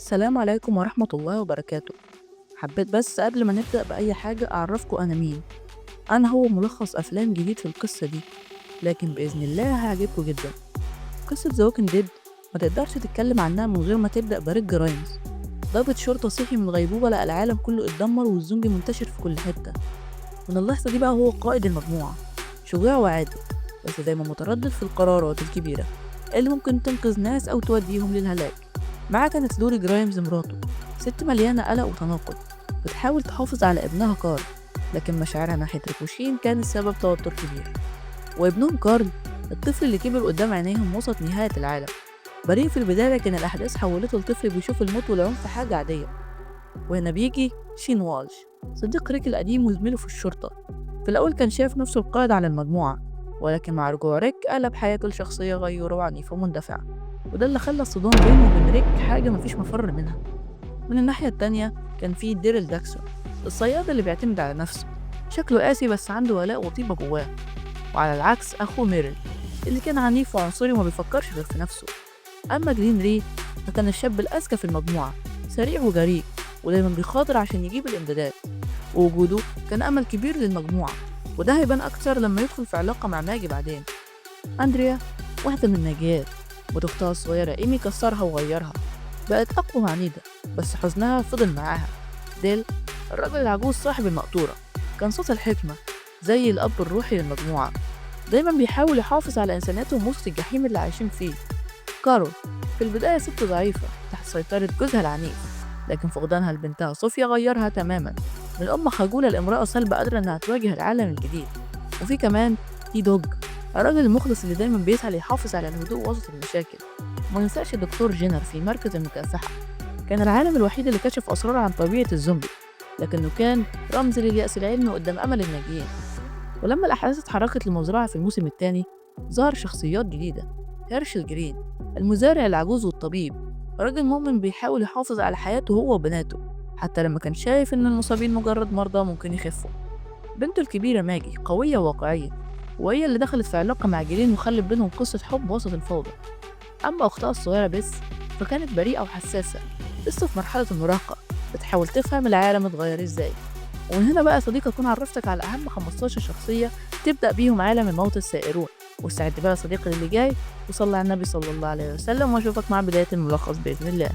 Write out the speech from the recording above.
السلام عليكم ورحمة الله وبركاته. حبيت بس قبل ما نبدأ بأي حاجة أعرفكم أنا مين. أنا هو ملخص أفلام جديد في القصة دي، لكن بإذن الله هيعجبكم جدا. قصة The Walking Dead ما تقدرش تتكلم عنها من غير ما تبدأ بريك جرايمز، ضابط شرطة صحي من غيبوبة لقى العالم كله اتدمر والزومبي منتشر في كل حتة. من اللحظة دي بقى هو قائد المجموعة، شجاع وعادل، بس دايما متردد في القرارات الكبيرة اللي ممكن تنقذ ناس أو توديهم للهلاك. معاه كانت لوري جرايمز مراته، ست مليانة قلق وتناقض، بتحاول تحافظ على ابنها كارل، لكن مشاعرها ناحية ريكوشين كانت سبب توتر كبير. وابنهم كارل الطفل اللي كبر قدام عينيهم وسط نهاية العالم، بريء في البداية لكن الأحداث حولته لطفل بيشوف الموت والعنف حاجة عادية. وهنا بيجي شين والش، صديق ريك القديم وزميله في الشرطة. في الأول كان شايف نفسه القائد على المجموعة، ولكن مع رجوع ريك قلب حياته لشخصية غيورة وعنيفة ومندفعة، وده اللي خلى الصدام بينه وبين ريك حاجة مفيش مفر منها. من الناحية التانية كان في ديرل داكسون، الصياد اللي بيعتمد على نفسه، شكله قاسي بس عنده ولاء وطيبة جواه. وعلى العكس أخوه ميرل اللي كان عنيف وعنصري وما بيفكرش غير في نفسه. أما جلين ري فكان الشاب الأذكى في المجموعة، سريع وجريء ودايما بيخاطر عشان يجيب الإمدادات، ووجوده كان أمل كبير للمجموعة، وده هيبان أكتر لما يدخل في علاقة مع ماجي بعدين. أندريا واحدة من الناجيات، وأختها الصغيرة إيمي كسرها وغيرها، بقت أقوى وعنيدة بس حزنها فضل معاها. ديل الراجل العجوز صاحب المقطورة كان صوت الحكمة، زي الأب الروحي للمجموعة، دايما بيحاول يحافظ على إنسانيتهم وسط الجحيم اللي عايشين فيه. كارول في البداية ست ضعيفة تحت سيطرة جوزها العنيف، لكن فقدانها لبنتها صوفيا غيرها تماما، من أم خجولة لامرأة صلبة قادرة إنها تواجه العالم الجديد. وفي كمان تي دوج، الراجل المخلص اللي دايما بيسعى ليحافظ على الهدوء وسط المشاكل. وما ننساش الدكتور جينر في مركز المكافحة، كان العالم الوحيد اللي كشف أسرار عن طبيعة الزومبي، لكنه كان رمز لليأس العلمي قدام أمل الناجيين. ولما الأحداث اتحركت للمزرعة في الموسم الثاني ظهر شخصيات جديدة، هيرشل جرين المزارع العجوز والطبيب، راجل مؤمن بيحاول يحافظ على حياته هو وبناته حتى لما كان شايف إن المصابين مجرد مرضى ممكن يخفوا. بنته الكبيرة ماجي قوية وواقعية، وهي اللي دخلت في علاقة مع جرين وخلت بينهم قصة حب وسط الفوضى. أما أختها الصغيرة بس فكانت بريئة وحساسة، لسه في مرحلة المراهقة، بتحاول تفهم العالم اتغير ازاي. ومن هنا بقى يا صديقي أكون عرفتك على أهم 15 شخصية تبدأ بيهم عالم الموت السائرون. واستعد بقى يا صديقي للي جاي، وصلي على النبي صلى الله عليه وسلم، وأشوفك مع بداية الملخص بإذن الله.